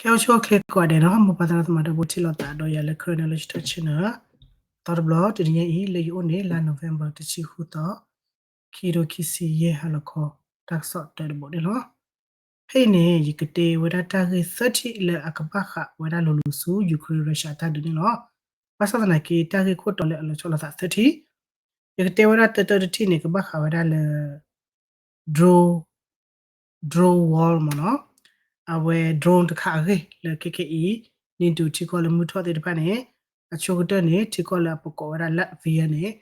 ကဲ အိၣ်ဆူၣ်အိၣ်ချ့ကိးဂၤဒဲးနီၤ, မိၢ်ပၢ်သရၣ်သမါဒီး ဖိထံၣ်လိာ်သးဒီးယၤလၢ Karen Knowledge Talk Channel သီတဘျီ, တနံၤညါအံၤ လၢယအိၣ်န့ၣ် လါ November တဆံဃုသီ, ခံကထိခံဆံယဲၢ် ဟါလီၤခီ တၢ်ကစီၣ်တၢတဘိန့ၣ်လီၤ. ဖဲအံၤန့ၣ် ယကတဲဝဲဒၣ်တၢ်ဂ့ၢ်သၢထံၣ်လၢအကဘၣ်ဃးဝဲဒၣ်လိၤလိၤဆူ Ukraine Russia အတၢ်ဒုးန့ၣ်လီၤ. ဘၣ်ဆၣ်သနာ်က့ တၢ်ဂ့ၢ်ခိၣ်တီလၢအလီၤဆီလိာ်သးသၢထံၣ်, ယကတဲဝဲဒၣ်တၢတၢတထံၣ်န့ၣ် ကဘၣ်ဃးဝဲဒၣ်လၢ drone, drone war မ့ၢ်နီၤ, အဝဲ drone တခါအဂ့ၢ်လၢခဲခဲအံၤ NATO ထံကီၢ်လၢမုၢ်ထီၣ်သ့ၣ်တဖၣ်န့ၣ်, အဆိကတၢၢ်န့ၣ် ထံကီၢ်လၢအပကိးဝဲဒၣ် Latvia န့ၣ်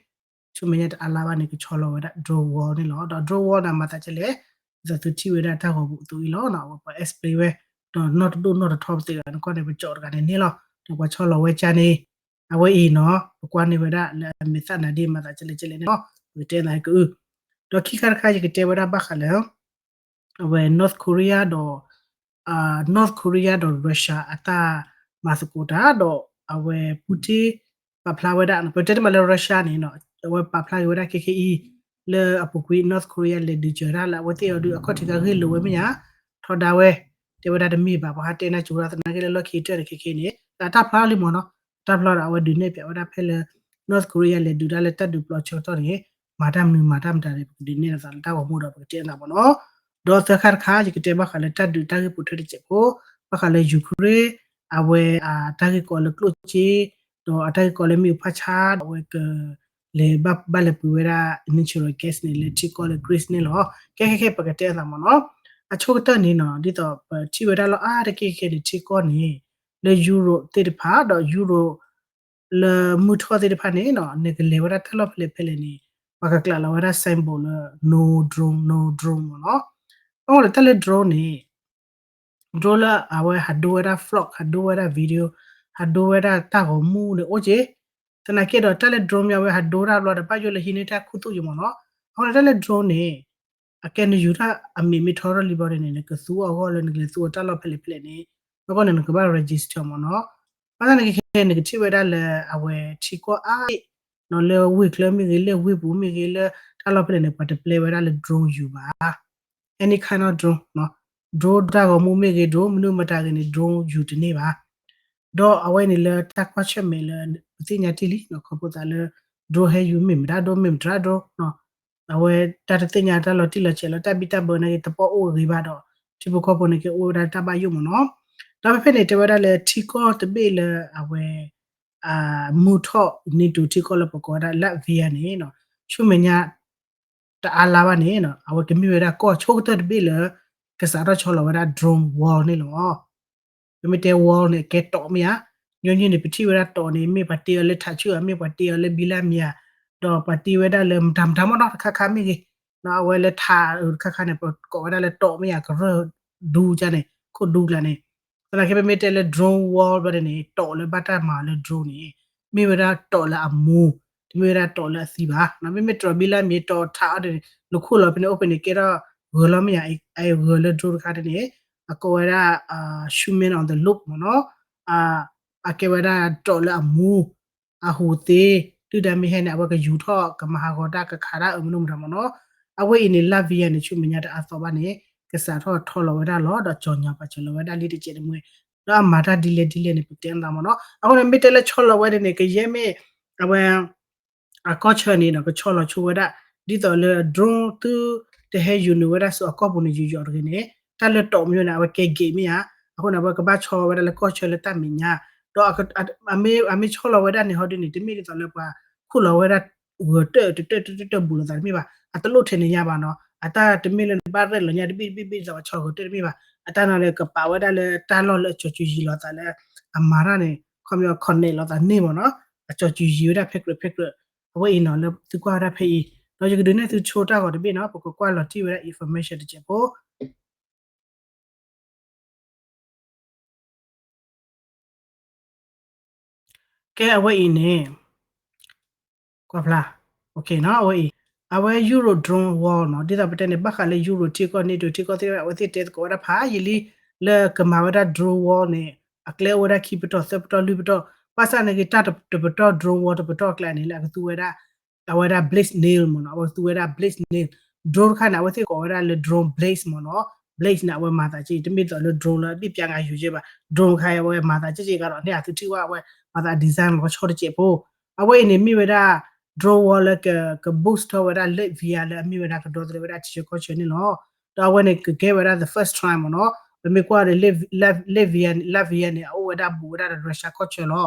ဆူမဲာ်ညါတအါလါဘၣ်န့ၣ် ကဆီလီၤဝဲဒၣ် drone war န့ၣ်လီၤ. ဒီး drone war န့ၣ် မၤသးကဲလဲၣ်, ဒ်သိးသုထံၣ်ဝဲဒၣ်တၢ်ဂီၤပူၤအသိးအံၤလီၤ. အဝဲပှၤ explain ဝဲ, ဒီးနီၢ်တဒိၣ်နီၢ်တထီပသ့ၣ်ဂၤန့ၣ်ကီၢ်န့ၣ် ပကၠီတဂၤန့ၣ်န့ၣ်လီၤ. ဒီးပှၤဆီလီၤဝဲကၢန့ၣ် အဝဲအံၤနီၤ ပကွၢ်န့ၢ်ဝဲဒၣ်လၢအမဲာ်သၣ်နါဒ့ မၤသးကဲလဲၣ်ကဲလဲၣ်န့ၣ်လီၤ. ပကတဲနၤကအု, ဒီးခံခါတခါ ယကတဲဝဲဒၣ်ဘၣ်ဃးလၢ အဝဲ North Korea ဒီး North Korea ဒီး Russia အတၢ်မၤသကိးတၢ်ဒီး အဝဲ Putin ပာ်ဖျါဝဲဒၣ် ပတဲတမံၤလၢ Russia န့ၣ် အဝဲပာ်ဖျါက့ၤဝဲဒၣ်ခဲခဲအံၤ လၢအပူၤကွံာ် North Korea လဲၤဒုးစၢၤတၢ်လၢအဝဲသ့ၣ်အီၤဒုး အခီၣ်ထံးကဂ့ၢ်လိာ်ဝဲမ့ၢ်ဧါ, ထီဒါဝဲ, တဲဝဲဒၣ်တမ့ၢ်ဘၣ် ပှၤဟးတဲနၢ်ကၠိဝဲဒၣ်သနာ်က့လၢလီၢ်ခံကတၢၢ်န့ၣ်ခဲခဲန့ၣ် တၢ်ဖျါလံမ့ၢ်နီၤ, တၢ်ဖျါဒီးအဝဲဒုးနဲၣ်ဖျါဝဲဒၣ်ဖဲလၢ North Korea လဲၤဒုးတၢ်လၢတၢ်ဒုးပျီဆၢကတီၢ်န့ၣ် မၤတၢ်မနုၤမၤတၢ်မတၤန့ၣ် ပကဒုးနဲၣ်လီၤသးလၢတၢ်ဂီၤမူဒီး ပကတဲနၤမ့ၢ်နီၤ. ဒီးသၢခါတခါ ယကတဲဘၣ်ဃးလၢတၢ်ဒုးတၢ်ဂ့ၢ်ပိာ်ထွဲတစဲးဖိ, ဘၣ်ဃးလၢ Ukraine အဝဲ တၢ်ဂ့ၢ်ကီလၢကျိၣ်စ့, ဒီးအတၢ်ဂ့ၢ်ကီလၢမ့ၣ်အူဖးဆါ ဒီးအဝဲက လဲၤဘၣ် ဘၣ်လဲၤပှ့ၤဝဲဒၣ် natural gas န့ၣ် လၢထံကီၢ်လၢ Greece န့ၣ်လီၤ. ခဲခဲခဲ ပကတဲအသးမ့ၢ်နီၤ. အဆိကတၢၢ်န့ၣ်နီၤ ဒ်သိးပထံၣ်ဝဲဒၣ်လီၤအါတက့ၢ်ခဲန့ၣ် ထံကီၢ်န့ၣ် လၢ Europe သ့ၣ်တဖၣ် ဒီး Europe လၢမုၢ်ထီၣ်သ့ၣ်တဖၣ်န့ၣ်နီၤ နကလဲၤဝဲဒၣ်တၢ်လီၢ်ဖဲလဲၣ်ဖဲလဲၣ်န့ၣ် ပှၤကကျးလီၤဝဲဒၣ် symbol လၢ no drone, no drone မ့ၢ်နီၤ. အဃိန့ၣ် တၢ်လၢ drone န့ၣ် drone လၢအဝဲဟးဒိဝဲဒၣ် vlog ဟးဒိဝဲဒၣ် video ဟးဒိဝဲဒၣ်တၢ်ဂီၤမူန့ၣ်အိၣ်က့ၤ, သနာ်က့ဒီးတၢ်လၢ drone မ့ၢ်အဝဲဟးဒိတၢ်ဘျီဒီး ဘၣ်ယိၣ်လၢဟံးန့ၢ်တၢ်ခူသူၣ်ယိာ်မ့ၢ်နီၤ. အဃိန့ၣ် တၢ်လၢ drone န့ၣ် အကဲနယူၤတၢ်အမံၤမ့ၢ်ထီထီၣ်လံဘျီန့ၣ် နကသူအီၤအဂီၢ်လၢနကလဲၤသူအီၤတၢ်လီၢ်ဖဲလဲၣ်ဖဲလဲၣ်န့ၣ် အဃိန့ၣ် နကဘၣ် register မ့ၢ်နီၤ. ဘၣ်ဆၣ်န့ၣ်ခဲခဲ နကထံၣ်ဝဲဒၣ်လၢအဝဲထံကီၢ်အါအံၤ လၢဝ့ၢ်ချၢမ့ၢ်ဂ့ၤ လၢဝ့ၢ်ပူၤမ့ၢ်ဂ့ၤ လၢတၢ်လီၢ်ဖဲလဲၣ်န့ၣ် ပှၤတပျဲဝဲဒၣ်လၢ drone ယူၤဘၣ်. Any kind of drone, drone တၢ်ဂီၤမူမ့ၢ်ဂ့ၤ drone မနုၤမတၤဂ့ၤန့ၣ် drone ယူၤတန့ၢ်ဘၣ်. ဒီးအဝဲန့ၣ်လၢတၢ်ကွၢ်ဆၢၣ်မဲာ်လၢ ပသ့ၣ်ညါတ့ၢ်လံ ခီဖျိသးလၢ drone ဟဲယူၤမ့ၢ်မတၤ drone မ့ၢ်မတၤ drone အဝဲတၢ်တသ့ၣ်ညါတၢ်လီၤတံၢ်လီၤဆဲးလၢတၢ်ဘံၣ်တၢ်ဘၢန့ၣ် တပီၢ်အိၣ်ဂ့ၤဘၣ်ဒီး ထံဖိကီၢ်ဖိန့ၣ်က့ၤအိၣ်ဝဲဒၣ်တၢ်ဘၣ်ယိၣ်မ့ၢ်နီၤ. ဒီးဖဲဖဲန့ၣ် တဲဝဲဒၣ်လၢထံကီၢ်တဘ့ၣ်လၢအဝဲ မုၢ်ထီၣ် NATO ထံကီၢ်လၢပကိးဝဲဒၣ် Latvia န့ၣ် ဆူမဲာ်ညါ တအါလါဘၣ်န့ၣ် အဝဲကမ့ၢ်ဝဲဒၣ်ကီၢ်ဆိကတၢၢ်တဘ့ၣ်လၢ ကစးထီၣ်ဆီလီၤဝဲဒၣ် drone war န့ၣ်လီၤ. ပမ့ၢ်တဲ war န့ၣ် ကဲတီးမ့ၢ်ဧါ, ညီနုၢ်န့ၣ် ပထံၣ်ဝဲဒၣ်တီးန့ၣ် မ့ၢ်ပှၤတ့အီၤလၢထးဆူၣ်ဧါ, မ့ၢ်ပှၤတ့အီၤလၢဘံလၢမံၤဧါ, ဒီးပှၤတ့ဝဲဒၣ်လၢမတၤမတၤမ့ၢ်နီၤ တခါခါမ့ၢ်ဂ့ၤ, အဝဲလၢထးတခါခါန့ၣ် ပကိးဝဲဒၣ်လၢတီးမ့ၢ်ဧါ, ကရၢၢ်ဒူကန့ၣ် ခိၣ်ဒူကျါန့ၣ်, သနာ်က့ပမ့ၢ်တဲလၢ drone war ဘျီန့ၣ် တီးလၢဘၣ်တၢ်မၤအီၤလၢ drone န့ၣ် မ့ၢ်ဝဲဒၣ်တီးလၢအမူ, တမ့ၢ်ဝဲဒၣ်တီးလၢအသံဘၣ်. မ့မ့ၢ်တြီၤဘံလၢမံၤ တီးထးအီၤဒ်န့ၣ် နခိၣ်လီၤဖဲန့ၣ် အိၣ်ဖဲန့ၣ် ကဲထီၣ်ဂၢၤလီၤမ့ၢ်ဧါ, အဂၢၤလၢ drone တခါဒ်န့ၣ် အကိးဝဲဒၣ် human on the loop မ့ၢ်နီၤ, အကဲဝဲဒၣ်တီးလၢအမူ အဟူးသ့, ဒုၣ်ဒါမ့ၢ်ဟဲန့ၣ် အဝဲကယူၤထီၣ် ကမၤဟးဂီၤတၢ် ကခးတၢ်အၢမနုၤမတၤမ့ၢ်နီၤ. အဝဲအံၤန့ၣ် Latvia န့ၣ် ဆူမဲာ်ညါတအါသီဘၣ်န့ၣ် ကစးထီၣ်ထီလီၤဝဲဒၣ်လီၤ ဒီးကၠီၤညါပာ်စၢၤလီၤဝဲဒၣ်လံတကဲးတမှဲ, ဒီးအမၤတၢ်ဒ်လဲၣ်ဒ်လဲၣ်န့ၣ် ပတဲနသးမ့ၢ်နီၤ. အဃိန့ၣ် မ့ၢ်တဲလၢဆီလီၤဝဲဒ်န့ၣ် ကယဲၢ်မ့ၢ် အဝဲ အကီၢ်ဆၢန့ၣ်ဒီး ကဆီလီၤဆိဝဲဒၣ် ဒ်သိးလၢ drone သုတဟဲယူၤနုာ်ဝဲဒၣ်ဆူအကီၢ်ပူၤန့ၣ် ယူၤယီၤတဂ့ၤန့ၣ် တၢ်လၢတီးမ့ၢ်န့ၣ် အဝဲကဲဂ့ၤမ့ၢ်ဧါ, အဃိန့ၣ် အဝဲကဘၣ်ဆီဝဲဒၣ်လၢကီၢ်ဆၢလၢတၢ်မဲာ်ညါ, ဒီးအမ့ၢ်ဆီလီၤဝဲဒၣ်န့ၣ် ဟီဒ်န့ၣ် တမ့ၢ်ဒ်သိးလၢပှၤခိၣ်လီၤဝဲဒၣ် ဂၢၤတၢၢ်တတၢၢ်တတၢၢ်တၢၢ်ဘူးလိာ်သးတမ့ၢ်ဘၣ်, အတလိၣ်ထဲန့ၣ်ညါဘၣ်နီၤ. အတၢ်တမ့ၢ်လၢနဘၣ်ရဲၣ်လီၤညါတဘ့ၣ်တဘ့ၣ်ဘ့ၣ်ဒီးဆီၣ်ဂီၤတၢ်တမ့ၢ်ဘၣ်. အတၢ်န့ၣ်ဒီးကပာ်ဝဲဒၣ်လၢတၢ်လီၢ်လၢအကၠီၤကူၤယံၤလိာ်သးလၢ အမၤတၢ်န့ၣ် ခီပညီ connect လိာ်သးန့ၢ်မ့ၢ်နီၤ, အကၠီၤကူၤယံၤဝဲဒၣ်ဖဲကြၢးဖဲကြၢး. အဝဲအံၤနီၤ လၢသုကွၢ်ဝဲဒၣ်ဖဲအံၤ, ဒီးယကဒုးနဲၣ်သုဆိတၢ်ဂီၤတဘ့ၣ်နီၤ, ပကကွၢ်လီၤတံၢ်ဝဲဒၣ် information တစဲးဖိ ကဲ အဝဲအံၤန့ၣ် ကွၢ်ဖျါ အဝဲအံၤ အဝဲ Euro drone war နီၤ, ဒ်သိးပတဲန့ၣ် ဘၣ်ဃးလၢ Euro ထံကီၢ် NATO ထံကီၢ်သ့ၣ်တဖၣ် အဝဲသ့ၣ်တဲသကိးဝဲဒၣ်ဖးယံာ်လံ လၢကမၤဝဲဒၣ် drone war န့ၣ် အကျဲအိၣ်ဝဲဒၣ်ခံပတီၢ်သၢပတီၢ်လွံၢ်ပတီၢ်, ဘၣ်ဆၣ်န့ၣ်က့ၤတၢ်တပတီၢ် drone war တပတီၢ်အကျဲန့ၣ် လၢအကသူဝဲဒၣ် အဝဲဒၣ် blade nail မ့ၢ်နီၤ, အဝဲသူဝဲဒၣ် blade nail drone တခါန့ၣ် အဝဲသ့ၣ်ကိးဝဲဒၣ်လၢ drone blades မ့ၢ်နီၤ, blades န့ၣ် အဝဲမၤသးက့ တမ့ၢ်သိးလၢ drone လၢအဘ့ၣ်ပၠါငါယိၤကဲဘၣ်, drone တခါအံၤ အဝဲမၤသးက့က့ၤကဒီးန့ၣ် အသုထံၣ်ဝဲအဝဲမၤသး design လီၤဆီတစဲးဖိ, အဝဲအံၤန့ၣ်မ့ၢ်ဝဲဒၣ် drone war လၢက က boost ထီၣ်ဝဲဒၣ် Latvia လၢအမ့ၢ်ဝဲဒၣ်ကဒီသဒၢဝဲဒၣ်ထံဆၢကီၢ်ဆၢန့ၣ်လီၤ. ဒီးအဝဲန့ၣ်ကကဲဝဲဒၣ် the first time မ့ၢ်နီၤ, ပမ့ၢ်ကွၢ်ဒီး Latvia န့ၣ် အအိၣ်ဝဲဒၣ်ဘူးဝဲဒၣ်ဒီး Russia ကီၢ်ဆၢလီၤ.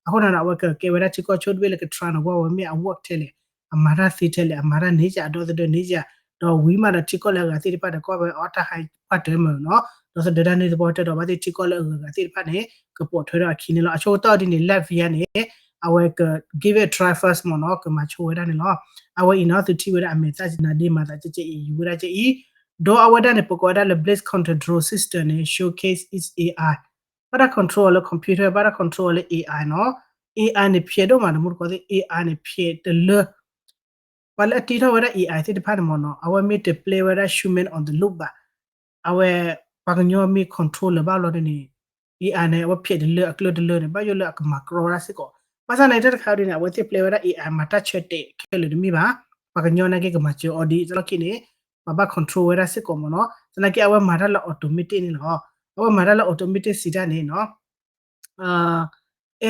အဃိန့ၣ်ဒီး အဝဲကကဲဝဲဒၣ်ထံကီၢ်ဆိတဘ့ၣ်လၢက try န့ၣ် ကွၢ်ဝဲမ့ၢ်အ work ထဲလဲၣ်, အမၤတၢ်သ့ထဲလဲၣ်, အမၤတၢ်န့ၢ်ကဒီသဒၢန့ၢ်က, ဒီးဝံၤမးဒီးထံကီၢ်လၢအဂၤသ့ၣ်တဖၣ်ဒီးကွၢ်ဝဲအီၣ်တၢ်ဟးပှၢ်တၢၢ်မ့ၢ်နီၤ, ဒီသဒၢတၢ်န့ၢ်သပှၢ်တၢၢ်ဒီးဘၣ်သ့ၣ်ထံကီၢ်လၢအဂၤဂၤသ့ၣ်တဖၣ်န့ၣ် ကပိာ်ထွဲဒီးအခံန့ၣ်လီၤ. အဆိကတၢၢ်ဒ်န့ၣ် Latvia န့ၣ် အဝဲက give it a try first မ့ၢ်နီၤ, ကမၤဆိဝဲဒၣ်န့ၣ်လီၤ. အဝဲအံၤနီၤ သုထံၣ်ဝဲဒၣ်အမဲာ်သၣ် နၤဒ့မၤသးကဲကဲအံၤ ယူၤဝဲဒၣ်ကဲအံၤ, ဒီးအဝဲဒၣ်န့ၣ် ပကိးဝဲဒၣ်လၢ Blade Counter Drone System န့ၣ် showcase its A I, ဘၣ်တၢ် control လၢ computer, ဘၣ်တၢ် control လၢ A I နီၤ, A I န့ၣ် ဖျဲးဒိၣ်မး တမူတကိးသ့ၣ် A I န့ၣ် ဖျဲးတလၢ ပှၤလၢအတ့ထီၣ်ဝဲဒၣ် A I သ့ၣ်တဖၣ်န့ၣ်မ့ၢ်နီၤ အဝဲမ့ၢ်တပျဲဝဲဒၣ် human on the loop ဘၣ်, အဝဲ ပှၤကညီမ့ၢ် control လၢၤဘၣ်လီၤဒ်န့ၣ် A I န့ၣ် အဝဲဖျဲးတလၢအကျၢၢ်တလၢန့ၣ် ဘၣ်ယိၣ်လၢအကမၤကြီဝဲဒၣ်စ့ၢ်ကီး, ဘၣ်ဆၣ်န့ၣ် တၢ်တခါဒ်န့ၣ် အဝဲသ့ၣ်ပျဲဝဲဒၣ် A I မၤတၢ်ဆၢတဲာ်ခဲလၢာ်တမ့ၢ်ဘၣ်, ပှၤကညီနာ်က့ကမၤစၢၤအီၤဒ်အံၤ တၢ်လီၢ်ခံန့ၣ် ပှၤဘၣ် control ဝဲဒၣ်စ့ၢ်ကီးမ့ၢ်နီၤ, သနာ်က့အဝဲမၤတၢ်လၢ automatic န့ၣ်လီၤ, အဝဲမၤတၢ်လၢ automatic စံးတၢ်န့ၣ်နီၤ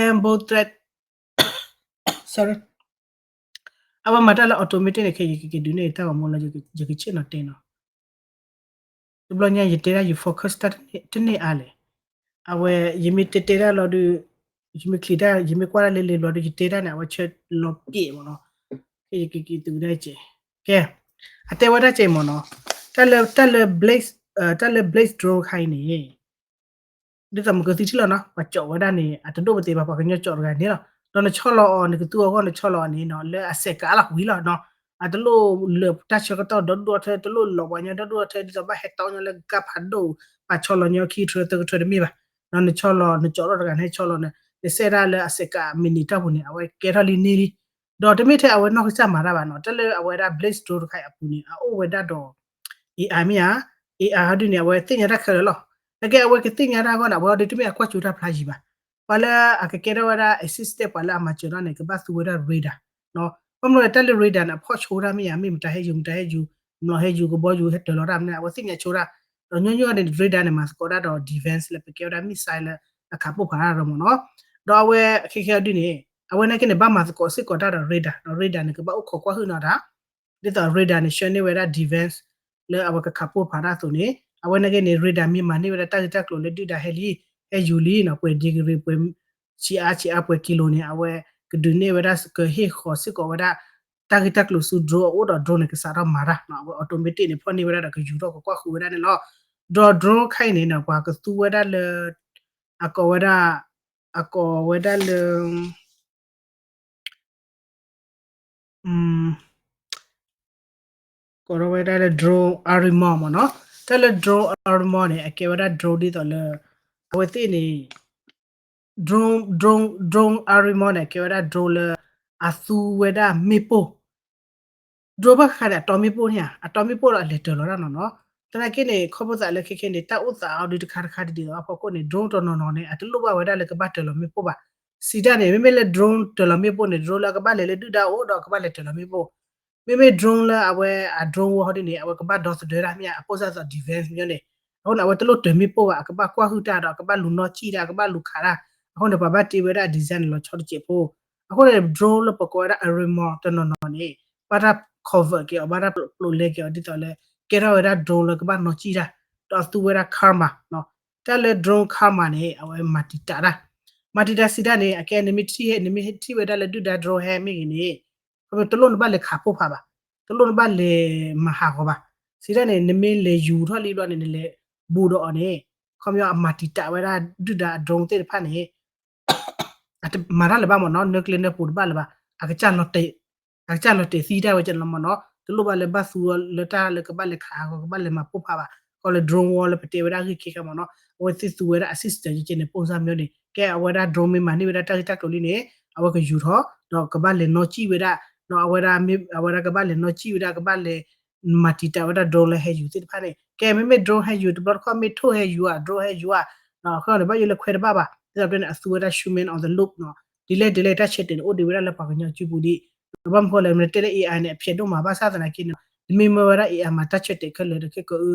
Ambo threat, sorry, အဝဲမၤတၢ်လၢ automatic န့ၣ် ခဲအံၤယကက့ၤဒုးနဲၣ်ယတၢ်ဂီၤမူလၢ ယကဆ့ၣ်နီၤတဲနီၤ, တဘျီညါယတဲဒၣ်ယ focus တၢ်တန့ၢ်အါလဲၣ်, အဝဲ ယမ့ၢ်တဲတဲဒၣ်လီၤဒုး ယမ့ၢ်ချံးတၢ် ယမ့ၢ်ကွၢ်တၢ်လၢလံာ်ဘျီဒုး ယတဲတၢ်န့ၣ် အဝဲဆၢလီၤပျဲၣ်မ့ၢ်နီၤ, ခဲအံၤယကက့ၤသုးဒၣ်ကဲ, ကဲ, အတဲဝဲဒၣ်ကဲမ့ၢ်နီၤ, တၢ်လၢ တၢ်လၢ blade, တၢ်လၢ blade drone တခါအံၤန့ၣ် ဒ်သိးမ့ၢ်ကသံထံၣ်လီၤနီၤ ပှၤကၠီးဝဲဒၣ်န့ၣ် အတဒိၣ်ပသ့ဘၣ် ပှၤကညီကၠီးတဂၤန့ၣ်လီၤ, ဒီးနဆီၣ်လီၤအီၤ နကသူအဂီၢ် နဆီၣ်လီၤအီၤန့ၣ်နီၤ လၢအစဲးကးလီၤဝံၤလီၤနီၤ, အတလိၣ်လၢာ်တၢ်ဆၢကတီၢ်ဒီဒူၣ်အီၤထဲ တလိၣ်လီၤပှၤညီဒီဒူၣ်အီၤထဲ ဒ်သိးဘၣ်ဟဲတီညါလၢကါဖးဒိၣ် ပှၤဆီၣ်လီၤညီခံထြၢသၢကထြၢတမ့ၢ်ဘၣ်, ဒီးနဆီၣ်လီၤ နကၠီးထီၣ်တဂၤန့ၣ်ဆီၣ်လီၤန့ၣ် နစဲးဒၣ်လၢအစဲးကးမံးနံးတီၢ်ပူၤန့ၣ် အဝဲကဲထီၣ်လံန့ၢ်လံ, ဒီးတမ့ၢ်ထဲအဝဲနီၢ်ကစၢ်မၤတၢ်ဘၣ်နီၤ တၢ်လၢအဝဲဒၣ် blade drone တခါအံၤအပူၤန့ၣ် အအိၣ်ဝဲဒၣ်ဒီး AI မ့ၢ်ဧါ, AI ဟီဒုန့ၣ် အဝဲသ့ၣ်ညါတၢ်ခဲလၢာ်လီၤ, နာ်က့အဝဲကသ့ၣ်ညါတၢ်အဂီၢ်န့ၣ် အဝဲအီၤဒုးတမ့ၢ်အကွၢ်ကၠိတၢ်ဖျါယံၤဘၣ်, ပှၤလၢအကကဲထီၣ်ဝဲဒၣ် assistant ပှၤလၢအမၤစၢၤထီၣ်န့ၣ် ကဘၣ်သူဝဲဒၣ် radar နီၤ, ဘၣ်မနုၤလဲၣ် တၢ်လၢ radar န့ၣ် အဖီၣ်ဆိတၢ်မ့ၢ်ဧါ မ့ၢ်မတၤဟဲယူၤ မတၤဟဲယူၤ မလီၤဟဲယူၤ ကဘီယူၤ ဟဲတၢၤလီၤတၢ်မနုၤ အဝဲသ့ၣ်ညါဆိတၢ်, ဒီးညီညီန့ၣ် radar န့ၣ် မၤသကိးတၢ်ဒီး defense လၢပကဲဝဲဒၣ် missile လၢအခးပိၢ်ဖးတၢ်ဒီးမ့ၢ်နီၤ, ဒီးအဝဲခဲခဲအီၤဒုန့ၣ် အဝဲနာ်က့န့ၣ် ဘၣ်မၤသကိးစ့ၢ်ကီးတၢ်ဒီး radar ဒီး radar န့ၣ် ကဘၣ်အိၣ်ခိးကွၢ်ဟုၣ်နီၤတၢ် ဒ်သိး radar န့ၣ် ဆှၢန့ၢ်ဝဲဒၣ် defense လၢအဝဲကခးပိၢ်ဖးတၢ်အသိးန့ၣ် အဝဲနာ်က့န့ၣ် radar မ့ၢ်မၤန့ၢ်ဝဲဒၣ်တၢ်ဂ့ၢ်တၢ်ကျိၤလၢဒုၣ်ဒါဟဲလံ ဟဲယူၤလံနီၤ ပှဲၤ degree ပှဲၤ ဆံးအါဆံးအါပှဲၤ kilo န့ၣ် အဝဲကဒုးနဲၣ်ဝဲဒၣ်ကဟ့ၣ်ဃီၤစ့ၢ်ကီးဝဲဒၣ် တၢ်ဂ့ၢ်တၢ်ကျိၤဆူ drone အအိၣ်ဒီး drone န့ၣ် ကစးထီၣ်မၤတၢ်နီၤ အဝဲ automatic န့ၣ် ဖီၣ်န့ၢ်ဝဲဒၣ်ဒီးကယူၤထီၣ်ကကွၢ်ဃုာ်ဝဲဒၣ်န့ၣ်လီၤ. ဒီး drone ခါအံၤန့ၣ်နီၤ ပှၤကသူဝဲဒၣ်လၢ အကိးဝဲဒၣ် အကိးဝဲဒၣ်လၢ ကိးထီၣ်ဝဲဒၣ်လၢ drone armor မ့ၢ်နီၤ. တၢ်လၢ drone armor န့ၣ် အကဲဝဲဒၣ် drone ဒ်သိးလၢ အဝဲသ့ၣ်န့ၣ် drone, drone, drone armor န့ၣ် အကဲဝဲဒၣ် drone လၢ အသူဝဲဒၣ်မ့ၣ်ပိၢ် drone ဘၣ်ဃးဒီးအတီမ့ၣ်ပိၢ်န့ၣ်ဧါ, အတီမ့ၣ်ပိၢ်ဒီးအလဲၤတၢၤလီၤတၢ်နီၤနီၤ. သနာ်က့န့ၣ် ခီဖျိသးလၢခဲခဲန့ၣ် တၢ်အိၣ်သးအီၤဒုးတခါတခါဒ်သိးအဖီခိၣ်န့ၣ် drone တနီၤနီၤန့ၣ် အတလိၣ်ဘၣ်ဝဲဒၣ်လၢကဘၣ်တၢၤလီၤမ့ၣ်ပိၢ်ဘၣ်. စံးတၢ်န့ၣ် မ့မ့ၢ်လၢ drone တၢၤလီၤမ့ၣ်ပိၢ်န့ၣ် drone လၢအကဘၣ်လဲၤလၢဒုၣ်ဒါအိၣ်ဒီးအကဘၣ်လဲၤတၢၤလီၤမ့ၣ်ပိၢ် မ့မ့ၢ် drone လၢအဝဲအ drone war ဟီဒ်န့ၣ် အဝဲကဘၣ်ဒီသဒၢတၢ်မ့ၢ်ဧါ, အပိၢ်စၢ်သိး defense မ့ၢ်န့ၣ်. အဃိန့ၣ် အဝဲတလိၣ်တၢၤမ့ၣ်ပိၢ်ဘၣ်, အကဘၣ်ကွၢ်ဟုၣ်တၢ်ဒီး အကဘၣ်လူၤနီၢ်ကံၣ်တၢ်, အကဘၣ်လူၤခးတၢ်. အဃိန့ၣ် ပှၤဘၣ်တ့ဝဲဒၣ် design န့ၣ် လီၤဆီတစဲးဖိ. အဃိန့ၣ် drone လၢပကိးဝဲဒၣ် armor တနီၤနီၤန့ၣ် ဘၣ်တၢ် cover က့ၤအီၤ, ဘၣ်တၢ်ပျိးလဲက့ၤအီၤ ဒ်သိးလၢ ကဲထီၣ်ဝဲဒၣ် drone လၢကဘၣ်နီၢ်ကံၣ်တၢ်, ဒီးအသူဝဲဒၣ် camera နီၤ. တၢ်လၢ drone camera န့ၣ် အဝဲမၤတံာ်တာ်တၢ်, မၤတံာ်တာ်စံးတၢ်န့ၣ် အကဲ နမ့ၢ်ထံၣ်ဝဲဒၣ်လၢဒုၣ်ဒါ drone ဟဲမ့ၢ်ဂ့ၤန့ၣ် တလိၣ်နဘၣ်လဲၤခးပိၢ်ဖးဘၣ်, တလိၣ်နဘၣ်လဲၤမၤဟးဂီၤဘၣ်. စံးတၢ်န့ၣ် နမ့ၢ်လဲၤယူၤထီၣ်လံဘျီန့ၣ် နလဲၤဘူးဒီးအီၤန့ၣ် ခီပညီအမၤတံာ်တာ်ဝဲဒၣ်ဒုၣ်ဒါအ drone သ့ၣ်တဖၣ်န့ၣ် အတမၤတၢ်လၢၤဘၣ်မ့ၢ်နီၤ, နၢကျဲနၢပူၤတဘၣ်လၢၤဘၣ်, အကစၢ်လီၤတဲာ်သံတၢ်ဝဲကလီၤမ့ၢ်နီၤ, တလိၣ်ဘၣ်လၢဘၣ်သူအီၤလၢတၢ်လၢကဘၣ်လဲၤခးအဂီၢ် ကဘၣ်လဲၤမၤပိၢ်ဖးဘၣ်, ကီလၢ drone war လၢပတဲဝဲဒၣ်အဂ့ၢ်ခဲခါမ့ၢ်နီၤ, အဝဲသ့ၣ်သူဝဲဒၣ် assistant ယကဲန့ၣ် ပိၢ်စၢ်မၠိန့ၣ် ကဲအဝဲဒၣ် drone မ့ၢ်မၤန့ၢ်ဝဲဒၣ်တၢ်ဂ့ၢ်တၢ်ကျိၤလံန့ၣ် အဝဲကယူၤထီၣ် ဒီးကဘၣ်လဲၤနီၣ်စံၣ်ဝဲဒၣ်, ဒီးအဝဲဒၣ် အဝဲဒၣ်ကဘၣ်လဲၤနီၣ်စံၣ်ဝဲဒၣ် ကဘၣ်လဲၤမၤတံာ်တာ်ဝဲဒၣ် drone လၢဟဲယူၤသ့ၣ်တဖၣ်န့ၣ် ကဲမ့မ့ၢ် drone ဟဲယူၤတဘျီတခီၣ် မ့ၢ်ထိၣ်ဟဲယူၤဧါ drone ဟဲယူၤဧါ, အဃိန့ၣ် ဘၣ်ယိၣ်လၢခွဲးတဘၣ်ဘၣ်, ဒ်သိးပတဲန့ၣ် အသူဝဲဒၣ် human on the loop နီၤ, ဒ်လဲၣ်ဒ်လဲၣ်တၢ်ဆၢတဲာ်န့ၣ် အိၣ်ဒံးဝဲဒၣ်လၢပှၤကညီစုပူၤဒံး, ဘၣ်မနုၤဃိလဲၣ် မ့ၢ်တဲလၢ AI န့ၣ် အဖျဲးဒိၣ်မး ဘၣ်ဆၣ်သနာ်က့န့ၣ် တမ့ၢ်မ့ၢ်ဝဲဒၣ် AI မၤတၢ်ဆၢတဲာ်ခဲလၢာ်ဒီး ခဲကိးအု